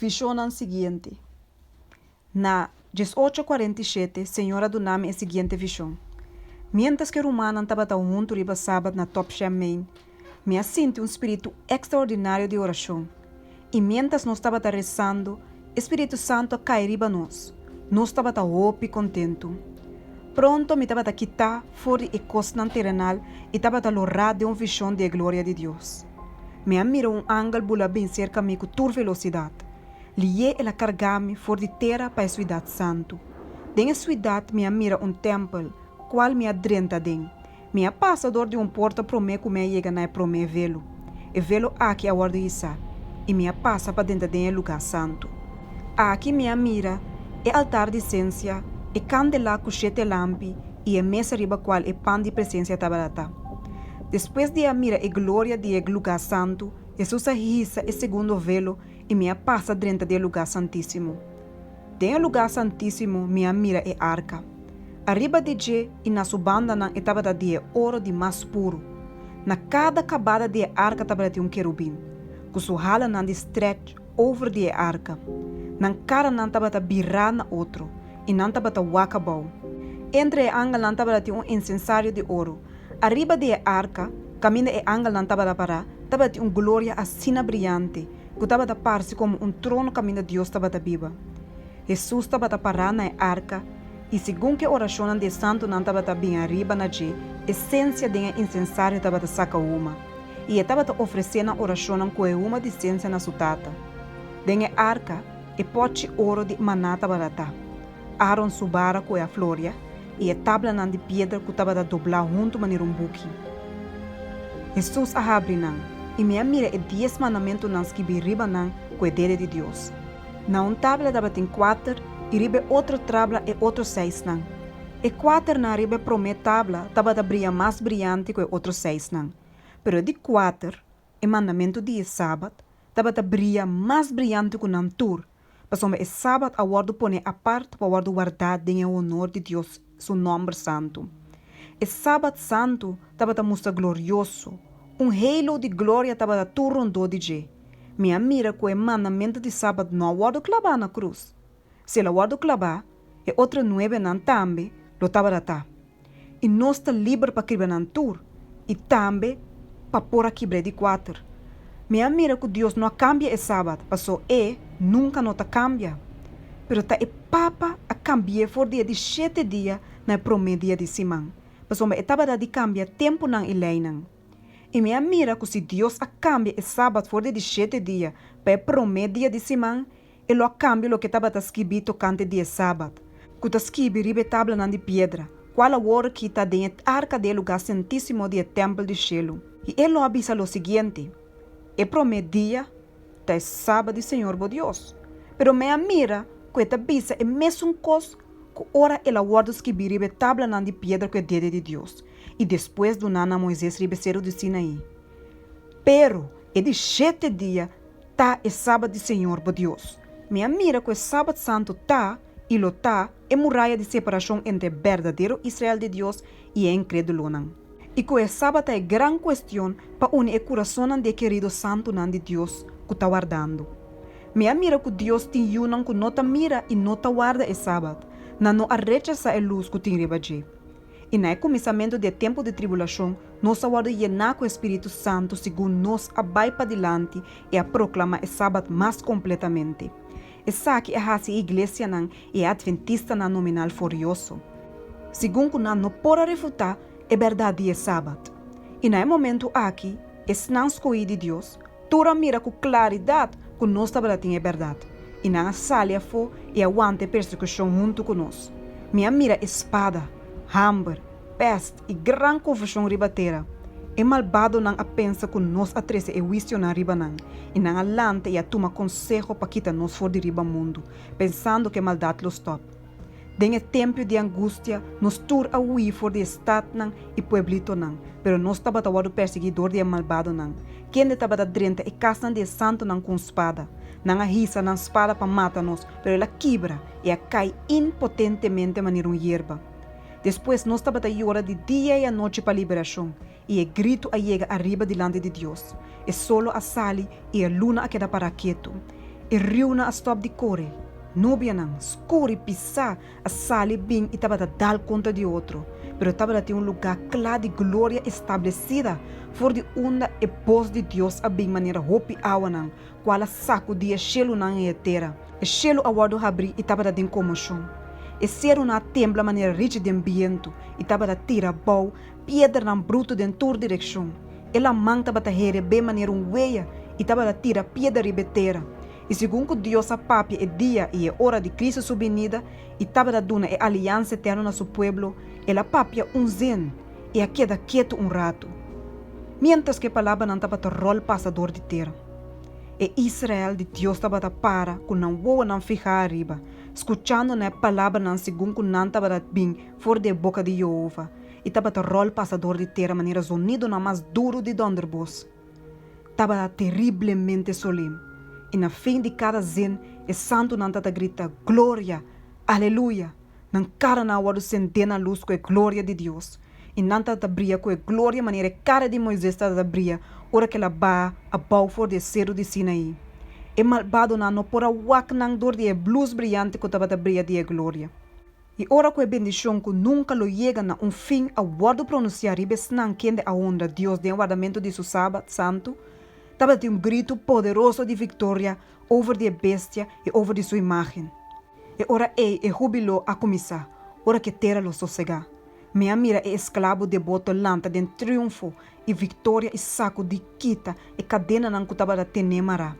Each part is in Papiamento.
Vishonnan siguiente. Na 18:47 Señor a duna mi e siguiente vishon. Miéntras ku e rumannan tabata huntu riba sabat na Topsham, Maine, mi a sinti un spiritu ekstraordinario di orashon. I miéntras nos tabata resando, e Spiritu Santu a kai riba nos. Nos tabata hopi kontentu. Pronto mi tabata kitá for di e kosnan terenal i tabata lorá den un vishon di e gloria di Dios. Mi a mira un angel bula bin serka mi ku tur velosidat. Lié el a kargá mi for di tera pa e suidat santu. Den e suidat mi a mira un tèmpel, kual mi a drenta aden. Mi a pasa dor di un porta promé ku mi a yega na e promé velo. E velo aki a wòrdu hisá, i mi a pasa pa drenta den e lugá santu. Aki mi a mira e altar di sensia, e kandelá ku shete lampi i e mesa riba kual e pan di presensia tabata ta. Despues di a mira e gloria di e lugá santu, Hesus a hisa e segundo velo i mi a pasa drenta di e lugá santísimo. Den e lugá santísimo mi a mira e arka. Ariba di dje i na su bandanan e tabata di e oro di mas puru. Na kada kabada di e arka tabatin un kerubin, ku su halanan di strèch over di e arka. Nan karanan tabata birá na otro, i nan tabata wak abou. Entre e angelnan tabatin un insensario di oro. Ariba di e arka, kaminda e angelnan tabata pará, tabatin un gloria asina briante, ku tabata parse komo un trono kaminda Dios tabata biba. Hesus tabata pará na e arka, i segun ku e orashonnan di e santunan tabata bin ariba na dje, e sensia den e insensario tabata saka huma, i e tabata ofresé nan orashonnan ku e huma di sensia na su Tata. Den e arka, e pòchi oro di maná tabata ta. Aaron su bara ku e a floria i e tablanan di piedra ku tabata doblá huntu manera un buki. Hesus a habri nan, i mi a mira e dies mandamentunan skibí riba nan ku e dede di Dios. Na un tabla tabatin kuater i riba e otro trabla e otro seisnan. E kuaternan riba e promé tabla tabata bria mas briante ku e otro seisnan, pero e di kuater, e mandamentu di e sabat, tabata bria mas briante ku nan tur, pasobra e sabat a wòrdu pone apart pa wòrdu wardá den e honor di Dios su nòmber santu. E sabat santu tabata mustra glorioso, un halo di gloria tabata tur rondó di dje. Mi a mira ku e mandamentu di sabat no a wòrdu klabá na krus. Si el a wòrdu klabá, e otro nuebenan tambe lo tabata ta. I nos ta liber pa kibra nan tur, i tambe pa por a kibra e di kuater. Mi a mira ku Dios no a kambia e sabat, pasó E nunka no ta kambia. Pero ta e Papa a kambi'é for di e di shete dia na e promé dia di siman, pasobra e tabata di kambia tempunan i leinan. I mi a mira ku si Dios a kambia e sabat for di e di shete dia pa e promé dia di siman, E lo a kambia loke tabata skibí tokante di e Sabat, ku ta skibi riba e tablanan di piedra, kual awor ki ta den e arka di e lugá santísimo di e tèmpel di shelu. I e lo a bisa lo siguiente, E promé dia ta e Sabat di señor bo Dios. Pero mi a mira ku e ta bisa e mesun kos ku ora el a wòrdu skibí riba e tablanan di piedra ku e dede di Dios, i despues duná na Moises riba e seru di Sinaí. Pero e di shete dia Ta e Sabat di Señor bo Dios. Mi a mira ku e Sabat santu ta, i lo ta, e muraya di separashon entre e berdadero Israel di Dios i e inkrédulonan, i ku e Sabat ta e gran kuestion pa uni e kurasonnan di e kerido santunan di Dios ku ta wardando. Mi a mira ku Dios tin yunan ku no ta mira i no ta warda e Sabat, nan no a rechasá e lus ku tin riba dje. I na e kuminsamentu di e tempu di tribulashon, nos a wòrdu yená ku e Spiritu Santu segun nos a bai padilanti i a proklamá e Sabat mas kompletamente. Esaki a hasi e iglesianan i e atventistanan nominal furioso, segun ku nan no por a refutá e bèrdat di e Sabat. I na e momentu aki, esnan skohí di Dios, Tur a mira ku klaridat ku nos tabata tin e bèrdat, i nan a sali afó i a wanta e persekushon huntu ku nos. Mi a mira e spada, hamber, pèst i gran konfushon riba tera. E malbadonan a pensa ku nos a trese e huisionan riba nan, i nan a lanta i a tuma konseho pa kita nos for di riba mundu, pensando ku e maldat lo stòp. Den e tempio di angustia, nos tur a hui for di e statnan i pueblitonan, pero nos tabata wòrdu persiguí dor di e malbadonan, kende tabata drenta e kasnan di e santunan ku un spada. Nan a hisa nan spada pa mata nos, pero el a kibra i a kai impotentemente manera un yerba. Despues nos tabata yora di dia i anochi pa liberashon, i e gritu a yega ariba dilanti di Dios. E solo a sali i e luna a keda pará ketu. E riunan a stòp di kore. Nubianan, skur i pisá, a sali bin i tabata dal kontra di otro, pero tabata tin un lugá kla di gloria establesida for di unda e bos di Dios a bin manera hopi awanan, kual a sakudí e shelunan i e tera. E shelu a wòrdu habrí i tabata den komoshon. E serunan a tembla manera richi den bientu i tabata tira abou piedranan brutu den tur direkshon. E laman tabata herebé manera un wea i tabata tira piedra riba e tera. I segun ku Dios a papia e dia i e ora di Kristu su binida i tabata duna e aliansa eterno na su pueblo, el a papia un zin i a keda ketu un ratu, miéntras ku e palabranan tabata ròl pasa dor di tera. E Israel di Dios tabata para ku nan wowonan fihá ariba, skuchando na e palabranan segun ku nan tabata bin for di e boka di Yehova i tabata ròl pasa dor di tera manera zonidonan mas duru di dònderbos. Tabata teriblemente solem, i na fin di kada zin e santunan tabata grita, Gloria! Aleluya! Nan karanan a wòrdu sendé na lus ku e gloria di Dios, i nan tabata bria ku e gloria manera e kara di Moises tabata bria ora ku el a baha abou for di e seru di Sinaí. E malbadonan no por a wak nan dor di e lus briante ku tabata bria di e gloria. I ora ku e bendishon ku nunka lo yega na un fin a wòrdu pronunsiá riba esnan kende a honra Dios den e wardamentu di su Sabat santu, tabatin un gritu poderoso di viktoria over di e bestia i over di su imágen. E ora ei e húbilo a kuminsá, ora ku e tera lo sosegá. Mi a mira e esklabo deboto lanta den triunfo i viktoria i sakudí kita e kadenanan ku tabata ten'é mará.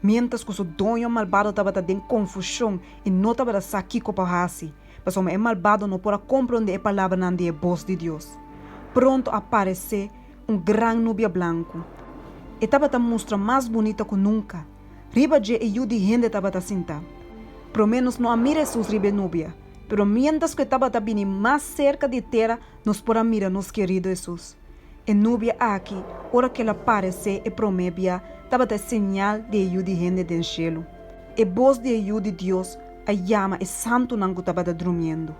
Miéntras ku su doño malbado tabata den konfushon i no tabata sa kiko pa hasi, pasobra e malbado no por a komprondé e palabranan di e bos di Dios. Pronto a paresé un gran nubia blanku. E tabata mustra mas bunita ku nunka. Riba dje e Yu di hende tabata sintá. Promé nos no a mira Hesus riba e nubia, pero miéntras ku e tabata bini mas serka di tera nos por a mira nos kerido Hesus. E nubia aki, ora ku el a paresé e promé bia, tabata e señal di e Yu di hende den shelu. E bos di e Yu di Dios a yama e santunan ku tabata drumiendo.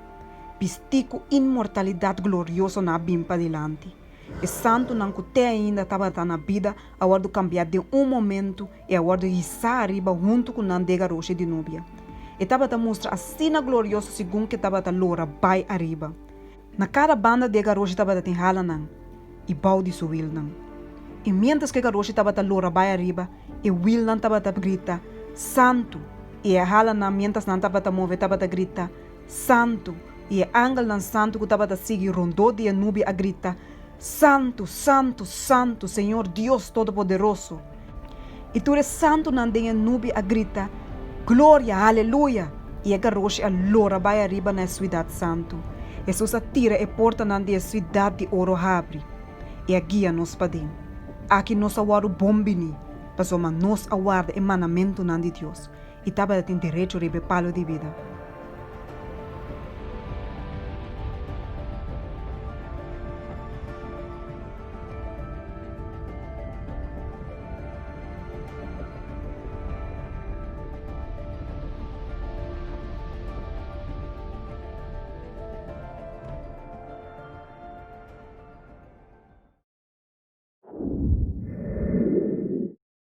Bistí ku inmortalidat glorioso nan a bin padilanti. E santunan ku te ainda tabata na bida a wòrdu kambiá den un momentu i a wòrdu hisá ariba huntu ku nan den garoshi di nubia. E tabata mustra asina glorioso segun ku e tabata lora bai ariba. Na kada banda di e garoshi tabata tin halanan i bou di su wilnan. I miéntras ku e garoshi tabata lora bai ariba, e wilnan tabata grita, Santu! I e halanan, miéntras nan tabata move, tabata grita, Santu! I e angelnan santu ku tabata sigui rondó di e nubia a grita, Santu, santu, santu, Señor Dios Todopoderoso! I tur e santunan den e nubia a grita, Gloria, haleluya! I e garoshi a lora bai ariba na e suidat santu. Hesus a tira e portanan di e suidat di oro habri i a guia nos paden. Aki nos a wòrdu bon biní, pasobra nos a warda e mandamentunan di Dios i tabatin derecho riba e palu di bida.